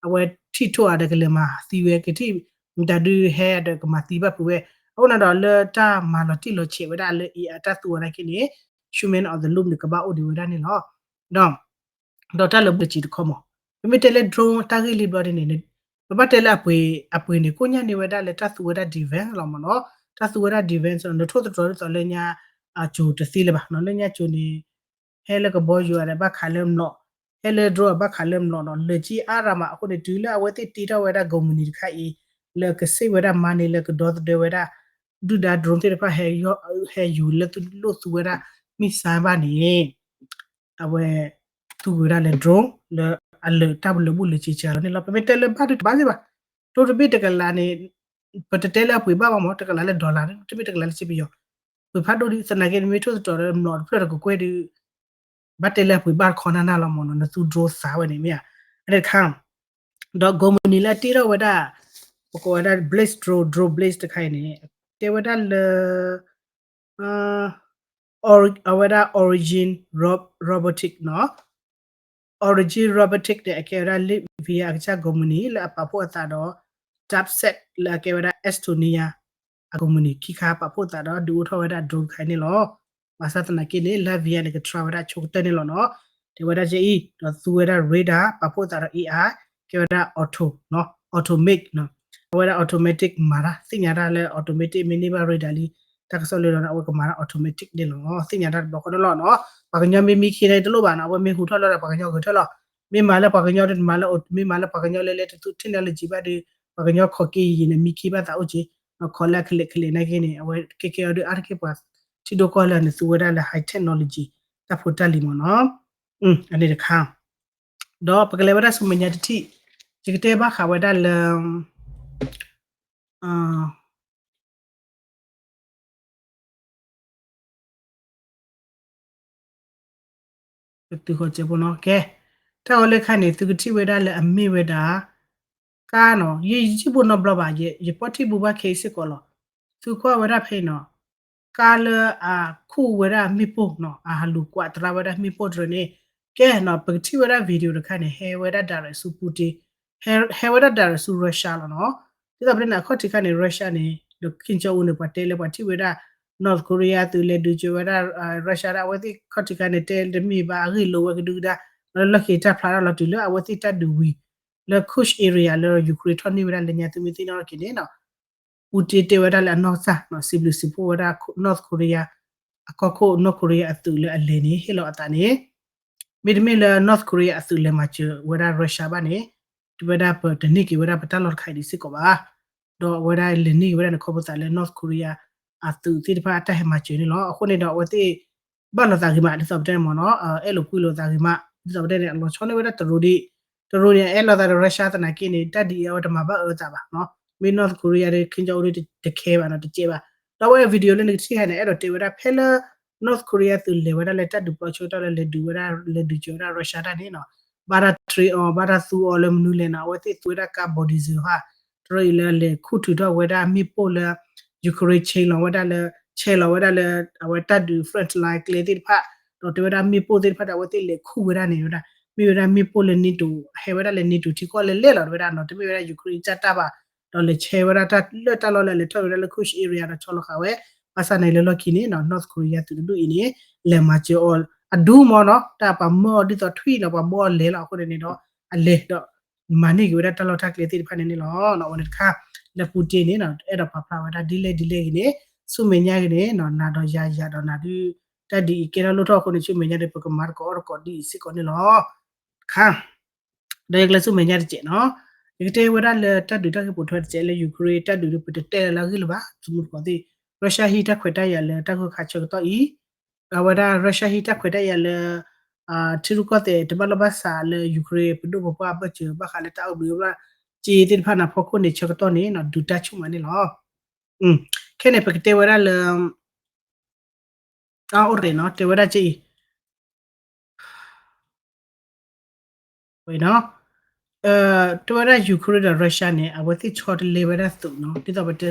အဝဲထံၣ်ထိၣ်ဧါဒီးကလဲၤမၤသံဝဲ ကထံၣ် မတၤဒုးဟဲဒီးကမၤသံဘၣ်ဖုးဝဲ, အဃိန့ၣ်ဒီးလၢတၢ်မၤလီၤတံၢ်လီၤဆဲးဝဲဒၣ်လၢ AI တၢ်သူဝဲဒၣ်က့န့ၣ် human on the loop န့ၣ် ကဘၣ်အိၣ်ဒံးဝဲဒၣ်န့ၣ်လီၤ. ဒီး ဒီးတၢ်လၢပကစံးတခီမး, ပမ့ၢ်တဲလၢ drone တၢ်ဂ့ၢ်လံဘျီဒ်န့ၣ် ပဘၣ်တဲလၢအပှ့ၤ အပှ့ၤန့ၣ် ကိညါန့ၢ်ဝဲဒၣ်လၢတၢ်သူဝဲဒၣ် defense လီၤမ့ၢ်နီၤ, တၢ်သူဝဲဒၣ် defense လီၤ နထိၣ်သတြီၤဒ်သိးလၢညါ အကိၤတသ့လၢၤဘၣ်နီၤ, လၢညါကိၤန့ၣ် ဟဲလၢကဘီယူၤဒီးဘၣ်ခးလၢမျိာ်, ဟဲလၢ drone ဘၣ်ခးလၢမျိာ်နီၤ, လၢာ်ကံအါရၤမး အဃိန့ၣ် တုၤလၢအဝဲသ့ၣ်တ့ထီၣ်ဝဲဒၣ် ကုမ္ပဏီတခါအံၤ လၢကစ့ၣ်ဝဲဒၣ်မၤန့ၢ်လၢကဒီသဒၢဝဲဒၣ် ဒုၣ်ဒါ drone သ့ၣ်တဖၣ် ဟဲယူၤလၢသူလိၣ်သူဝဲဒၣ် missile ဘၣ်န့ၣ် အဝဲ သူဝဲဒၣ်လၢ drone လၢအလၢာ်တၢ်လၢာ်ဘူၣ်လၢာ်စ့စ့လီၤန့ၣ်လီၤ. ပမ့ၢ်တဲလၢဘၣ်ဒုးတဘၣ်သ့ၣ်ဘၣ်, တိတဘ့ၣ်တကလးန့ၣ် ပတတဲလၢအပှ့ၤဘၣ်ဘၣ်မး တကလးလၢ dollar တမ့ၢ်တကလးလၢစ့ပယီၤ ပှ့ၤဖးဒိၣ်ဒံး သနာ်က့ နမ့ၢ်ထိၣ်သတြီၤလၢမျိာ်တဖျၢၣ်တကကွဲၢ်ဒုး ဘၣ်တဲလၢအပှ့ၤဘၣ်တခီနၢ်နၢ်လီၤမးနီၤ, နသူ drone သးဝဲန့ၣ်မ့ၢ်ဧါ, အန့ၣ်တခါ ဒီး ကုမ္ပဏီ လၢအတ့ထီၣ်ဝဲဒၣ် ပကိးဝဲဒၣ် Blaze Drone, Drone Blaze တခါအံၤန့ၣ် တဲဝဲဒၣ်လၢ အဝဲဒၣ် Origin Rob- Robotic နီၤ, Origin Robotic န့ၣ် အကဲဝဲဒၣ် Latvia အကစၢ် ကုမ္ပဏီ လၢအပာ်ဖှိၣ်အသးဒီး Dubsec လၢအကဲဝဲဒၣ် Estonia အ ကုမ္ပဏီ ခံခါပာ်ဖှိၣ်သးဒီး ဒုးအိၣ်ထီၣ်ဝဲဒၣ် drone တခါအံၤန့ၣ်လီၤ. ဘၣ်ဆၣ်သနာ်က့န့ၣ် Latvia န့ၣ် က try ဝဲဒၣ်ဆိကတၢၢ်န့ၣ်လီၤနီၤ, တဲဝဲဒၣ်ကဲအံၤ ဒီးသူဝဲဒၣ် radar ပာ်ဖှိၣ်သးဒီး AI ကဲဝဲဒၣ် auto နီၤ, automate နီၤ, အဝဲဒၣ် automatic မၤတၢ် သ့ၣ်ညါတၢ်လၢ automatic မ့ၢ်န့ၢ်ဘၣ် radar လံ တၢ်ကစီၣ်လၢဒီး အဝဲကမၤတၢ် automatic န့ၣ်လီၤ, သ့ၣ်ညါတၢ်တဘျီဃီန့ၣ်လီၤနီၤ. ပှၤကညီမ့ၢ်မံခ့န့ၣ်တလိၣ်ဘၣ်နီၤ, အဝဲမ့ၢ်ဟူးထီၣ်လၢဒီးပှၤကညီဂဲၤထၢၣ်လီၤ, မ့ၢ်မၤလၢပှၤကညီဒီးမၤလၢ မ့ၢ်မၤလၢပှၤကညီလၢလဲၤတသူ technology ဘၣ်ဒီး ပှၤကညီခိးက့ယံာ်န့ၣ် မံခ့ဘၣ်သးအိၣ်က့ၤ, ဒီးခိးလၢအကလဲာ်ကလဲာ်နာ်က့န့ၣ် အဝဲကဲကဲအီၤဒီးအါတက့ၢ်ပှၤ ထံဒိၣ်ကီၢ်လၢနသူဝဲဒၣ်လၢ high technology တၢ်ဖိတၢ်လံၤမးနီၤ, အန့ၣ်တခါ, ဒီးပကလဲၤဝဲဒၣ်ဆူမဲာ်ညါတထံၣ်, ယကတဲဘၣ်ဃးဝဲဒၣ်လၢ ပသုးဃီၤစဲးဖိနီၤ, ကဲ, တၢ်ဂီၤလၢခါန့ၣ် သုကထံၣ်ဝဲဒၣ်လၢအမ့ၢ်ဝဲဒၣ် ကါနီၤ, ယယထံၣ်ဘိနီတဘျီဘၣ်, ယပိာ်ထံၣ်ဘိဘၣ်ခဲအံၤစ့ၢ်ကီးလီၤ. သုကွၢ်ဝဲဒၣ်ဖဲအံၤနီၤ, ကါလၢအခူၣ်ဝဲဒၣ်မ့ၣ်ပိၢ်နီၤ, အဟးလူၤကွၢ်သရၣ်ဝဲဒၣ်မ့ၣ်ပိၢ်တရၢန့ၣ်, ကဲနီၤ, ပကထံၣ်ဝဲဒၣ် video တခါန့ၣ် ဟဲဝဲဒၣ် direct ဆူ Putin, ဟဲဝဲဒၣ် direct ဆူ Russia လီၤနီၤ. ဒ်သိးပတဲန့ၣ် အခီၣ်ထံးခါန့ၣ် Russia န့ၣ် ဒီး Kim Jong Un န့ၣ် ပှၤတဲလၢပှၤထံၣ်ဝဲဒၣ် North Korea သုးလဲၤဒုးစၢၤဝဲဒၣ် Russia ဒၣ် အဝဲသ့ၣ်ခီၣ်ထံးခါန့ၣ် တဲတမ့ၢ်ဘၣ်အဂ့ၢ်လိာ်ဝဲကဒုကဒါ, လၢလီၢ်ခံတၢ်ဖျါထီၣ်လီၤတုၤလၢအဝဲသ့ၣ်တၢ်ဒုးဝံၤ လၢ Kursk area လၢ Ukraine ထီၣ်န့ၢ်ဝဲဒၣ်လၢညါ သုမ့ၢ်သ့ၣ်နီၣ်ထီၣ်က့ၤန့ၣ်နီၤ, Putin တဲဝဲဒၣ်လၢအနီၢ်ကစၢ် စံးဘျုးစံးဖှိၣ်ဝဲဒၣ် North Korea အကီၢ်ခိၣ် North Korea အသုးလၢအလဲၤန့ၣ် ဟ့ၣ်လီၤအသးန့ၣ် မ့တမ့ၢ်လၢ North Korea အသုးလဲၤမၤစၢၤဝဲဒၣ် Russia ဘၣ်န့ၣ် တဝဲဒၣ်ပတန့ၢ်က့ၤဝဲဒၣ်ပတၢ်လီၢ်တခါအံၤဒံးစ့ၢ်ကီးဘၣ်. ဒီးအဝဲဒၣ်လဲၤန့ၢ်က့ၤဝဲဒၣ်န့ၣ် ခီဖျိသးလၢ North Korea အသုးသ့ၣ်တဖၣ်အတၢ်ဟဲမၤစၢၤန့ၣ်လီၤ. အဃိန့ၣ်ဒီးအဝဲသ့ၣ် ဘၣ်လိာ်သးဂ့ၤမး ဒ်သိးပတဲန့ၣ်မ့ၢ်နီၤ, အဲၣ်လိာ်ကွံလိာ်သးဂ့ၤမး ဒ်သိးပတဲန့ၣ် အလီၤဆီန့ၢ်ဝဲဒၣ်တရူးဒံး, တရူးန့ၣ် အဲၣ်လိာ်သးဒီး Russia သနာ်က့န့ၣ် တၢ်ဒ်အံၤအဝဲတမၤဘၣ်အၢသးဘၣ်နီၤ. မ့ၢ် North Korea ဒီး Kim Jong Un န့ၣ် တကဲဘၣ်နီၤ, တကဲဘၣ်. ဒီးအဝဲ video လၢနကထံၣ်ဟဲန့ၣ် အဲၣ်ဒိးတဲဝဲဒၣ်ဖဲလၢ North Korea သုးလဲၤဝဲဒၣ်လၢတၢ်ဒုးပျီဆိတၢ်လၢလဲၤဒုးဝဲဒၣ် လဲၤဒုးစၢၤဝဲဒၣ် Russia တၢ်န့ၣ်နီၤ, ဘၣ်တၢ် train အီၤ ဘၣ်တၢ်သူအီၤလၢမနုၤလဲၣ်နီၤ, အဝဲသ့ၣ်သူဝဲဒၣ်ကါ bulldozer ဟါ တရူးအံၤလၢလဲၤခူၣ်ထုးထီၣ်ဝဲဒၣ်မ့ၣ်ပိၢ်လၢ Ukraine ဆဲးလီၤဝဲဒၣ်လၢ ဆဲးလီၤဝဲဒၣ်လၢ အဝဲတၢ်ဒုး front line ကျဲသ့ၣ်တဖၣ်, ဒီးတဲဝဲဒၣ်မ့ၣ်ပိၢ်သ့ၣ်တဖၣ်ဒီး အဝဲသ့ၣ်လဲၤခူၣ်ဝဲဒၣ်န့ၣ်ဝဲဒၣ် မ့ၢ်ဝဲဒၣ်မ့ၣ်ပိၢ်လၢ NATO ဟဲဝဲဒၣ်လၢ NATO ထံကီၢ်လဲၤလဲၤလီၤတဝဲဒၣ်နီၤ, တမ့ၢ်ဝဲဒၣ် Ukraine တၢ်တၢ်ဘၣ်, ဒီးလဲၤဆဲးဝဲဒၣ်တၢ်လၢတၢ်လီၢ်လၢအလဲၤထီၣ်ဝဲဒၣ်လၢ Kursk area ဒီးဆီလီၤဃာ်ဝဲ, ဘၣ်ဆၣ်န့ၣ်လၢလီၢ်ခံန့ၣ်နီၤ North Korea သုးတဒူၣ်အံၤန့ၣ် လဲၤမၤစၢၤအီၤ အဒူမ့ၢ်နီၤ, တၢ်ပှၤမၢအီၤဒ်သိးထွံၣ်နီၤ ပှၤဘှီအီၤလဲၤလီၤ အဃိန့ၣ်န့ၣ်ဒီး အလဲၤဒီး မၤန့ၢ်က့ၤဝဲဒၣ်တၢ်လီၢ်တၢ်ကျဲသ့ၣ်တဖၣ်န့ၣ်န့ၣ်လီၤ. အဝဲန့ၣ်တခါ လၢ Putin န့ၣ်နီၤ အဲၣ်ဒိးပာ်ဖျါဝဲဒၣ်ဒ်လဲၣ်ဒ်လဲၣ်ဂ့ၤန့ၣ် ဆူမဲာ်ညါဂ့ၤန့ၣ်နီၤ နၤဒီးယၤယၤဒီးနၤဒုး တၢ်ဒ်အံၤကဲထီၣ်လိၣ်ထီၣ်အဃိန့ၣ် ဆူမဲာ်ညါဒီး ပကမၤသကိးအီၣ်သကိးဒ်အံၤစ့ၢ်ကီးန့ၣ်လီၤ. တခါ ဒီးယကျဲးစၢးမဲာ်ညါတစဲးနီၤ, ယကတဲဝဲဒၣ်လၢတၢ်ဒုးတၢ်ဂ့ၢ်ပိာ်ထွဲတစဲးလၢ Ukraine တၢ်ဒုးဒီး ပတတဲလၢအဂ့ၢ်လၢၤဘၣ်, သမူတကိးသ့ၣ် Russia ဟံးတၢ်ခွဲးတၢ်ယာ်လၢတၢ်ဂိၢ်ခါဆၢကတီၢ်အံၤ, အဝဲဒၣ် Russia ဟံးတၢ်ခွဲးတၢ်ယာ်လၢ ထံရူၢ်ကီၢ်သဲးတဘၣ်လိာ်ဘၣ်စးလၢ Ukraine ပဒိၣ်ပပှၢ်အဘၢၣ်စၢၤ ဘၣ်ဃးလၢတၢ်အိၣ်ဘှံးအိၣ်ဘှီၣ်စ့သ့ၣ်တဖၣ်န့ၣ် အဖီခိၣ်န့ၣ် ဆၢကတီၢ်န့ၣ် ဒုးတၢ်ဆူၣ်မးန့ၣ်လီၤ. ခဲန့ၣ် ပကတဲဝဲဒၣ်လၢ အအိၣ်တရံးနီၤ တဲဝဲဒၣ်က့အံၤ ဝဲနီၤ, တဲဝဲဒၣ် Ukraine ဒီး Russia န့ၣ် အဝဲသ့ၣ်ဆီတလဲဝဲဒၣ်သုးနီၤ, ဒ်သိးပတဲ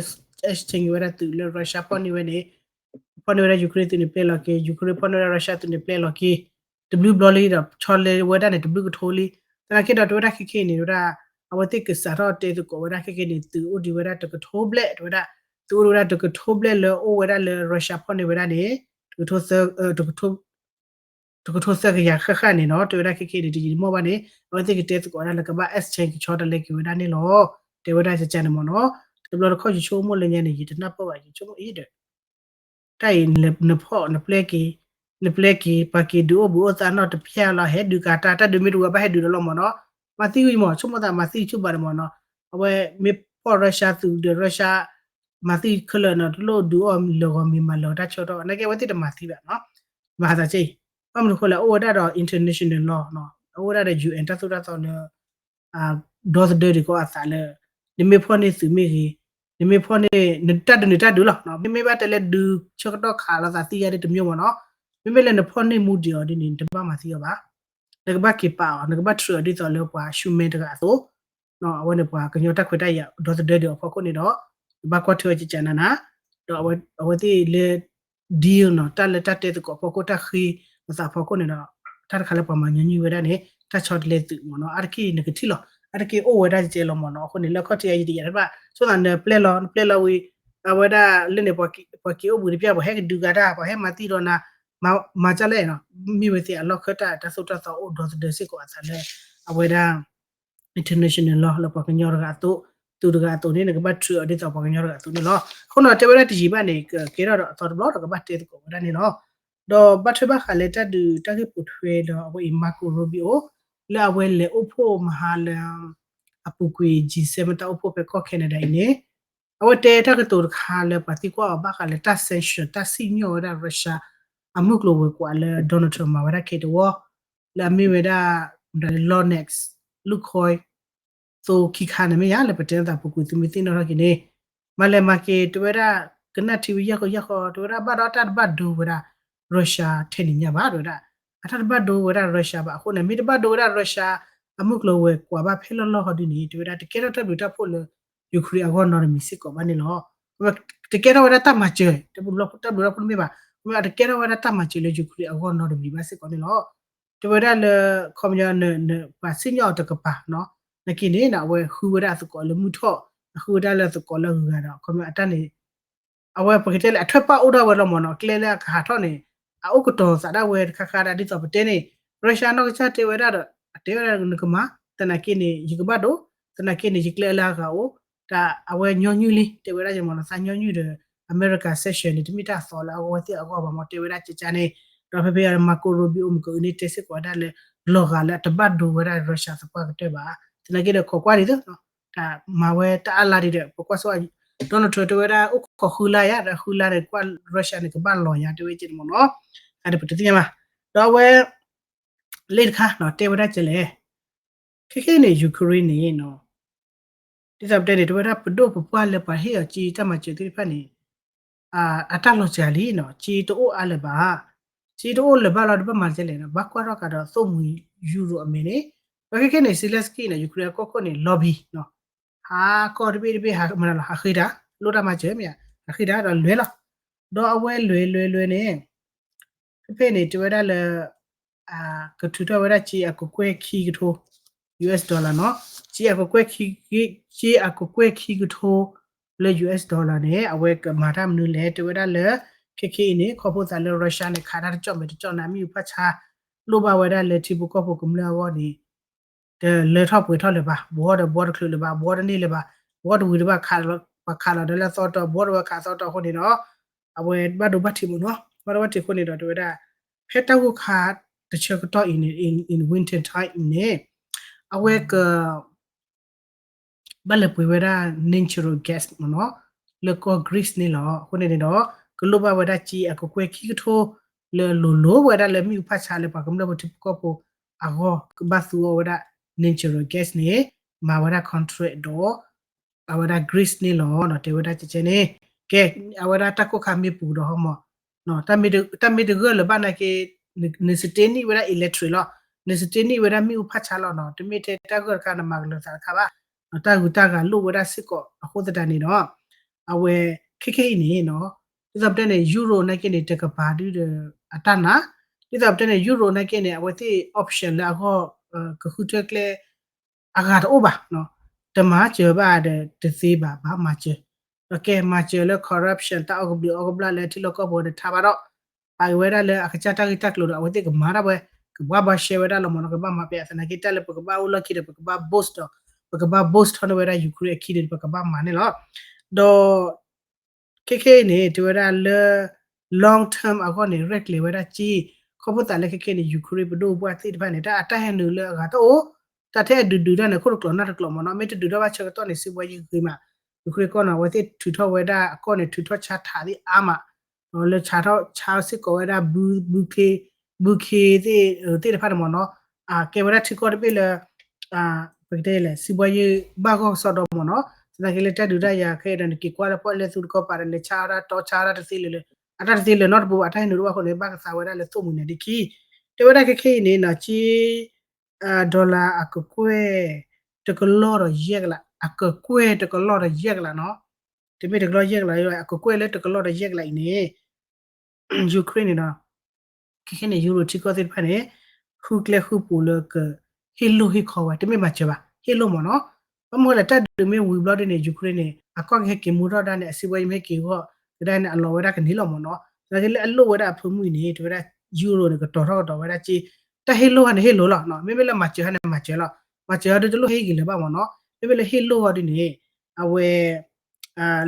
exchange ဝဲဒၣ်သုးလၢ Russia ဖီၣ်န့ၢ်ဝဲန့ၣ်, ဖီၣ်န့ၢ်ဝဲဒၣ် Ukraine သုးန့ၣ်ပျဲလီၤက့ၤ, Ukraine ဖီၣ်န့ၢ်ဝဲဒၣ် Russia သုးန့ၣ်ပျဲလီၤက့ၤ, တဘျုးဘျီလံဒီး ဆီလဲဝဲဒၣ်န့ၣ် တဘျုးကထိလံ. သနာ်က့ဒီး တဲဝဲဒၣ်ခဲခဲအံၤန့ၣ် တဲဝဲဒၣ် အဝဲသ့ၣ်ကစးထီၣ်တဲသကိးဝဲဒၣ်ခဲခဲအံၤန့ၣ် သုးအိၣ်ဒံးဝဲဒၣ်တကထိဘျဲၣ် တဲဝဲဒၣ်, သုးအိၣ်ဒံးဝဲဒၣ်တကထိဘျဲၣ်လၢအိၣ်ဝဲဒၣ်လၢ Russia ဖီၣ်န့ၢ်ဝဲဒၣ်န့ၣ် တကထိသၢကယၤဃၣ်ဃၣ်န့ၣ်နီၤ, တဲဝဲဒၣ်ခဲခဲအံၤန့ၣ် တယံာ်တမီၢ်ဘၣ်န့ၣ် အဝဲသ့ၣ်ကတဲသကိးဝဲဒၣ်လၢကဘၣ် exchange ကဆီတလဲက့ၤဝဲဒၣ်န့ၣ်လီၤ. တဲဝဲဒၣ်ကကန့ၣ်မ့ၢ်နီၤ, တဘျီတခီၣ်ယဆိကမိၣ်လၢညါန့ၣ် ယတနၢ်ပၢၢ်ဘၣ် ယဆိကမိၣ်အံၤဒီး တၢ်အံၤနဖီၣ် နပျဲက့ၤ, နပျဲက့ၤ ပှၤက့ၤဒုးအိၣ်ဘှံးအိၣ်သါနီတဖျၢၣ်လီၤ ဟဲဒုးကၤတၢ် တၢ်ဒုးမ့ၢ်တဝံၤဘၣ်ဟဲဒုးဒီးလီၤမ့ၢ်နီၤ, မၤသံဝံၤမ့ၢ် ဆိကမိၣ်သးမၤသံဆူၣ်ဘၣ်န့ၣ်မ့ၢ်နီၤ, အဝဲမ့ၢ်ဖီၣ် Russia သုးဒီး Russia မၤသံခဲလၢာ်နီၤ တလိၣ်ဒုးအီၣ်လၢာ်ဂီၤမ့ၢ်မၤလၢာ်တၢ်ဆၢကတီၢ် နာ်က့အဝဲသ့ၣ်တမၤသံဘၣ်နီၤ, မၤသးက့အံၤ, ဘၣ်မနုၤအဃိလဲၣ် အိၣ်ဝဲဒၣ်ဒီး international law နီၤ အိၣ်ဝဲဒၣ်ဒီး UN တၢ်သိၣ်တၢ်သီလၢ ဒီသဒၢဒံးကီးအသးလၢ နမ့ၢ်ဖီၣ်န့ၢ်သုးမ့ၢ်ဂ့ၤ, နမ့ၢ်ဖီၣ်န့ၢ် နတၢ်ဒုးန့ၣ်တၢ်ဒုးလီၤ, မ့မ့ၢ်ဘၣ်တဲလၢဒုးဆၢကတီၢ်ခးလိာ်သးသံယါဒ်တမံၤမ့ၢ်နီၤ, မ့မ့ၢ်လၢနဖီၣ်န့ၢ်မူဒံးအီၤဒ်န့ၣ် နတဘၣ်မၤသံအီၤဘၣ်, နကဘၣ်က့ၤပာ်အီၤ နကဘၣ် treat အီၤဒ်သိးလၢပှၤ human တဂၤအသိး, အဝဲန့ၣ်ပှၤကညီတၢ်ခွဲးတၢ်ယာ်ဒီသဒၢဒံးအဖီခိၣ်န့ၣ်ဒီး နဘၣ်ကွၢ်ထွဲအီၤကကနၤနၤ, ဒီးအဝဲသ့ၣ်လၢ deal နီၤ တၢ်လၢတၢ်တဲသကိးဖီခိၣ် တၢ်ဃ့အသးဖီခိၣ်န့ၣ်ဒီး တၢ်တခါလၢပှၤမၤညီနုၢ်ဝဲဒၣ်န့ၣ် တၢ်ဆီတလဲသုးမ့ၢ်နီၤ, အါတက့ၢ်နကထံၣ်လီၤ အါတက့ၢ်အိၣ်ဝဲဒၣ်ကဲလီၤမ့ၢ်နီၤ, အဃိန့ၣ် လၢခီၣ်ထံးအံၤယတယာ်တဘၣ် ဆိသးနပျဲလီၤ နပျဲလီၤဝံၤ အဝဲဒၣ်လၢန့ၣ် ပှၤက့ၤအိၣ်ဘှံးတပျၢ် ပှၤဟဲကဒုးဂၤတၢ် ပှၤဟဲမၤသံဒီးနၤ မၤကလဲၣ်နီၤ, မ့ၢ်ဝဲသ့ၣ်အလီၢ်ခၢၣ်တၢ်တၢ်သိၣ်တၢ်သီအိၣ်ဒီသဒၢစ့ၢ်ကီးအသးလၢ အဝဲဒၣ် international law လၢပှၤကညီတဂၤအသိး, သုးတဂၤအသိးန့ၣ် နကဘၣ် treat အီၤ ဒ်သိးပှၤကညီတဂၤအသိးန့ၣ်လီၤ. အဃိန့ၣ် တဲဝဲဒၣ်တယံာ်ဘၣ်န့ၣ် ကကဲထီၣ်ဒီးအသီတဘျီဒီးကဘၣ်တဲသကိးဝဲဒၣ်န့ၣ်လီၤ. ဒီးဘၣ်ထွဲဘၣ်ဃးလၢတၢ်ဒုးတၢ်ဂ့ၢ်ပိာ်ထွဲဒီးအဝဲအံၤ Marco Rubio လၢအဝဲလဲၤအိၣ်ဖှိၣ်မဟါလၢ အပူၤကွံာ် G seven တၢ်အိၣ်ဖှိၣ်ဖဲကီၢ် Canada အံၤန့ၣ် အဝဲတဲတၢ်ကတိၤတခါလၢပှၤသံကွၢ်အီၤဘၣ်ဃးလၢတၢ် sanction တၢ်စံၣ်ညီၣ်ဝဲဒၣ် Russia အမုၢ်ကျိၤဝဲၤကွာ်လၢ Donald Trump မၤဝဲဒၣ် K တဝီ လၢအမ့ၢ်ဝဲဒၣ် Lukoil သိခံခါန့ၣ်မ့ၢ်ယါ လၢပတဲသးပူၤကွံာ်သုမ့ၢ်သ့ၣ်နီၣ်ထီၣ်က့ၤန့ၣ် မၤလဲၤမၤက့ၤ တဲဝဲဒၣ် ကနၣ်ထံဝံၤယဲၢ်ဃီယဲၢ်ဃီ တဲဝဲဒၣ် ဘၣ်ဒီးတၢ်တဘၣ်ဒိဝဲဒၣ် Russia ထဲန့ၣ်ညါဘၣ် တဲဝဲဒၣ် အတၢ်တဘၣ်ဒိဝဲဒၣ် Russia ဘၣ်အဃိန့ၣ် မ့ၢ်တဘၣ်ဒိဝဲဒၣ် Russia အမုၢ်ကျိၤဝဲၤကွာ်ဘၣ်ဖဲလီၢ်လီၢ်ဟီဒ်န့ၣ် တဲဝဲဒၣ် တကဲထီၣ်တၢ်ဘျုးတၢ်ဖှိၣ်လၢ Ukraine အဂီၢ်နီတမံၤစ့ၢ်ကီးဘၣ်န့ၣ်လီၤ. တကဲထီၣ်ဝဲဒၣ်တၢ်မၤစၢၤ တၢ်ဘျုးတၢ်ဖှိၣ်တမ့ၢ်ဘၣ် အတကဲထီၣ်ဝဲဒၣ်တၢ်မၤစၢၤလၢ Ukraine အဂီၢ်နီတမံၤဘၣ်စ့ၢ်ကီးန့ၣ်လီၤ. တဲဝဲဒၣ်လၢ ခီပညီ ပှၤစံၣ်ညီၣ်အီၤတကပၤနီၤ နာ်က့န့ၣ် အဝဲဃုဝဲဒၣ်အသကိးလၢမုၢ်ထီၣ် အဃုဝဲဒၣ်လၢအသကိးလၢအဂၤဒီး ခီပညီအတၢ်န့ၣ် အဝဲပကတဲလၢအထွဲပာ်အိၣ်ဒၣ်ဝဲလီၤမ့ၢ်နီၤ ကျဲလၢအကဟးထီၣ်န့ၣ် အအိၣ်ကတီၤသးဒၣ်ဝဲတခါခါဒၣ်ဒ်သိးပတဲန့ၣ် Russia နီၢ်ကစၢ်တဲဝဲဒၣ်ဒီး အတဲဝဲဒၣ်နကမၤ သနာ်က့န့ၣ် ယကဘၣ်ဒိ သနာ်က့န့ၣ် ယကျဲလၢအဂၤအိၣ် တၢ်အဝဲညီနုၢ်လံ တဲဝဲဒၣ်ယမ့ၢ်နီၤ သးညီနုၢ်ဒီး အမဲရကၤ sanction န့ၣ် တမ့ၢ်တၢ်သီလၢအဝဲသ့ၣ်အဂီၢ်ဘၣ်မ့ၢ် တဲဝဲဒၣ်ကကန့ၣ် ဒီးဖဲဖဲအံၤ Marco Rubio မုၢ်ကအုးန့ၣ်တဲစ့ၢ်ကီးဝဲဒၣ်လၢ လီၤဂာ်လၢအတဘၣ်ဒိဝဲဒၣ် Russia သပှၢ်ကတၢၢ်ဘၣ် သနာ်က့ဒီးခိးကွၢ်ဒ်သိး တၢ်မၤဝဲတၢ်အါလါဒ်ဒီး ပကွၢ်ဆိ Donald Trump တဲဝဲဒၣ်အိၣ်ခိးဃုလါယါ ဒီးဃုလါန့ၣ် ကွၢ် Russia န့ၣ် ကဘၣ်လီၤယါ တဲဝဲကဲန့ၣ်မ့ၢ်နီၤ ဒီးပတသ့ၣ်ညါဘၣ် ဒီးအဝဲ လၢတခါနီၤ တဲဝဲဒၣ်ကဲလဲၣ် ခဲခဲအံၤန့ၣ် Ukraine န့ၣ်နီၤ ဒ်သိးပတဲန့ၣ် တဲဝဲဒၣ်ပဒိၣ်ပပှၢ်လၢပှၤဟ့ၣ်အီၤကၠ့တၢ်မၤစၢၤသ့ၣ်တဖၣ်န့ၣ် အတၢ်လီၤစှၤလံနီၤ ကၠ့တအိၣ်အါလၢၤဘၣ် ကၠ့တအိၣ်လၢၤဘၣ်လီၤ တဘၣ်မၤကဲလဲၣ်နီၤ ဘၣ်ကွၢ်ထီၣ်ကဒီးသိၣ်မှံၤယူရိအမဲာ်န့ၣ် ဒီးခဲခဲန့ၣ် Zelenskyy န့ၣ် Ukraine အကီၢ်ခိၣ်န့ၣ် lobby နီၤ ဟးကီၢ်တဘ့ၣ်တဘ့ၣ် ဟးဟးဃ့တၢ် လိၣ်တၢ်မၤစၢၤမ့ၢ်ဧါ ဟးဃ့တၢ်ဒီးလဲၤလီၤ ဒီးအဝဲလဲၤလဲၤလဲၤန့ၣ် ဖဲဖဲန့ၣ် တဲဝဲဒၣ်လၢ ကထုးထီၣ်ဝဲဒၣ်ကၠ့အကကွဲၢ်ခံကထိ US dollar နီၤ ကၠ့အကကွဲၢ်ခံ ကၠ့အကကွဲၢ်ခံကထိ လၢ US dollar န့ၣ် အဝဲကမၤတၢ်မနုၤလဲၣ် တဲဝဲဒၣ်လၢ ခဲခဲအံၤန့ၣ် ခီဖျိသးလၢ Russia န့ၣ် ခးတၢ်တကၠီၣ်မဲာ်တကၠီၣ်နါ မ့ၣ်အူဖးဆါ လိၣ်ဘၣ်ဝဲဒၣ်လၢထံဖိကီၢ်ဖိကမျၢၢ်အဂီၢ်န့ၣ် တလၢထီၣ်ပှဲၤထီၣ်လၢၤဘၣ် ဘှီဒီးဘှီတချုးလၢၤဘၣ် ဘှီတန့ၢ်လၢၤဘၣ် ဘှီတဝံၤတဘၣ် ပှၤခးလီၤဒီးလၢအသီတီၤ ဘှီတဝံၤခးအသီတီၤအဃိန့ၣ်ဒီး အဝဲဘၣ်ဒိဘၣ်ထံးမ့ၢ်နီၤ ဘၣ်ဒိဘၣ်ထံးအဃိန့ၣ်ဒီး တဲဝဲဒၣ် ဖဲတၢ်ဂိၢ်ခါတဆၢကတီၢ်အံၤန့ၣ် in winter time အံၤန့ၣ် အဝဲက ဘၣ်လဲၤပှ့ၤဝဲဒၣ် natural gas မ့ၢ်နီၤ, လၢကီၢ် Greece န့ၣ်လီၤ. အဃိန့ၣ်န့ၣ်ဒီး ကလိၣ်ဘၣ်ဝဲဒၣ်စ့အကကွဲၢ်ခံကထိ လၢလိၤလိၤဝဲဒၣ်လၢမ့ၣ်အူဖးဆါလၢပှၤကမျၢၢ်ဖိထံဖိကီၢ်ဖိအဂီၢ် ကဘၣ်သူအီၤဝဲဒၣ် natural gas န့ၣ် မၤဝဲဒၣ် contract ဒီး အဝဲဒၣ် Greece န့ၣ်လီၤ. တဲဝဲဒၣ်ကဲကဲန့ၣ် ကဲ အဝဲဒၣ်တၢ်ကိၢ်ခါမ့ၢ်ပူၤဒီးဟီမး တၢ်မ့ၢ်တဂၢၢ်လၢၤဘၣ်နာ်က့ န sustain န့ၢ်ဝဲဒၣ် electric လီၤ. န sustain န့ၢ်ဝဲဒၣ်မ့ၣ်အူဖးဆါလီၤနီၤ. တမ့ၢ်ထဲတၢ်ဂၢၢ်တခါ နမၤကလၢၤသးတခါဘၣ်. တၢ်ဂုၤတၢ်ဂၤလိၣ်ဝဲဒၣ်စ့ၢ်ကီးအဃိသတးန့ၣ်ဒီး အဝဲခဲခဲအံၤန့ၣ်နီၤ ဒ်သိးပတဲန့ၣ် Euro နာ်က့န့ၣ် တကပၤဒုဒီး အတၢ်နာ် ဒ်သိးပတဲန့ၣ် Euro နာ်က့န့ၣ် အဝဲသ့ၣ် option လၢအဂီၢ် ကဃုထၢကျဲ အဂၤတအိၣ်ဘၣ်. တမၤစၢၤဘၣ်ဒီးတသ့ဘၣ် ဘၣ်မၤစၢၤ. ဒီးကဲမၤစၢၤလၢ corruption တၢ်အီၣ်ကဘျံးအီၣ်ကဘျၣ်လၢထံလီၢ်ကီၢ်ပူၤဒီးထါဘၣ်ဒီး ပာ်က့ၤဝဲဒၣ်လၢအကစၢ်တၢ်ဂ့ၢ်တၢ်ကျိၤဒီး အဝဲသ့ၣ်ကမၤဒၣ်ဝဲ ကဘၣ်ဘၣ်ရှဲဝဲဒၣ်လီၤမ့ၢ်နီၤ. ကဘၣ်မၤပဲအသနာ်က့ တၢ်လၢပကဘၣ်အိၣ်လီၢ်ခံဒီး ပကဘၣ် boost ဒီး ပကဘၣ် boost ထီၣ်န့ၢ်ဝဲဒၣ် Ukraine အခံန့ၣ် ပကဘၣ်မၤန့ၣ်လီၤ. ဒီး ခဲခဲအံၤန့ၣ် တဲဝဲဒၣ်လၢ long term အဂီၢ်န့ၣ် ရဲၣ်ကျဲၤဝဲဒၣ်က့ ခီဖျိသးလၢခဲခဲန့ၣ် Ukraine ပဒိၣ်ပပှၢ်သ့ၣ်တဖၣ်န့ၣ် တၢ်အတၢ်ဟဲနုာ်လၢအဂၤတအိၣ် တၢ်ထဲအဒုးဒုးတၢ်န့ၣ် ခိၣ်တကျိၤနၢ်တကျိၤမ့ၢ်နီၤ. မ့ၢ်တဒုးထီၣ်ဘၣ်ဆၢကတီၢ်န့ၣ် စံးဘှီယံၤဂ့ၤမး Ukraine ကီၢ်နီၤ အဝဲသ့ၣ်ထုးထီၣ်ဝဲဒၣ်အကီၢ်န့ၣ် ထုးထီၣ်ဆါထးသ့ၣ်အါမး လၢဆါထီၣ်ဆါစ့ၢ်ကီးဝဲဒၣ် ဘုခ့ ဘုခ့သ့ၣ်သ့ၣ်တဖၣ်န့ၣ်မ့ၢ်နီၤ ကဲဝဲဒၣ်ထံကီၢ်တဘ့ၣ်လၢ ပကတဲလဲၣ် စံးဘှီယံၤဘၣ်ဂီၢ်ကစီဒီမ့ၢ်နီၤ သနာ်က့လၢတၢ်ဒုးတၢ်ယၤခဲအံၤဒီး နက့ၤကွၢ်လၢပီၣ်လဲၣ်သူတကီၢ်ပၤဒီး လဲၤဆါအါတၢ်တီဆါအါတၢ်တသ့လၢၤလၢ အတၢ်တသ့လၢၤနီတပူၤဘၣ် တၢ်ဟဲနုာ်တအိၣ်ဘၣ်အဃိန့ၣ် ဘၣ်ကသးဝဲဒၣ်လၢသိၣ်မှံၤန့ၣ်ဒ်ခံ တဲဝဲဒၣ်ခဲခဲအံၤန့ၣ်နီၤ က့ dollar အကကွဲၢ် တကလီၢ်ဒီးယဲၢ်ကလး အကကွဲၢ်တကလီၢ်ဒီးယဲၢ်ကလးနီၤ တမ့ၢ်တကလီၢ်ယဲၢ်ကလး အကကွဲၢ်လၢတကလီၢ်ဒီးယဲၢ်ကလးအံၤန့ၣ် Ukraine န့ၣ်နီၤ ခဲခဲန့ၣ် Euro ထံကီၢ်သ့ၣ်တဖၣ်န့ၣ် ဃုကျဲဃုပူၤလၢက ဟ့ၣ်လိၢ်ဟ့ၣ်ခီဝဲ တမ့ၢ်မၤစၢၤဘၣ် ဟ့ၣ်လိၢ်မ့ၢ်နီၤ ဘၣ်မနုၤလဲၣ် တၢ်ဒုးမ့ၢ်ဝံၤဘျီဒ်န့ၣ် Ukraine န့ၣ် အကီၢ်ကဟဲက့ၤမူထီၣ်ဒၣ်န့ၣ် အစံးဘှီယံၤမ့ၢ်ဟဲက့ၤအဂီၢ် ကဒၣ်န့ၣ် အလီၤဝဲဒၣ်ကန့ၢ်လီၤမ့ၢ်နီၤ သနာ်က့လၢအလိၣ်ဝဲဒၣ်အဖၢမုၢ်အံၤန့ၣ် တဲဝဲဒၣ် Euro န့ၣ် ကတီၤထီၣ်ကတီၤဝဲဒၣ်က့ တၢ်ဟ့ၣ်လိၢ်ဟီန့ၣ်ဟ့ၣ်လိၢ်လီၤ မ့မ့ၢ်လၢမၤစၢၤဟီန့ၣ်မၤစၢၤလီၤ မၤစၢၤဟီဒုတလိၣ်ဟ့ၣ်ဂ့ၤလၢၤဘၣ်မ့ၢ်နီၤ မ့မ့ၢ်လၢဟ့ၣ်လိၢ်ဟီဒ်န့ၣ် အဝဲ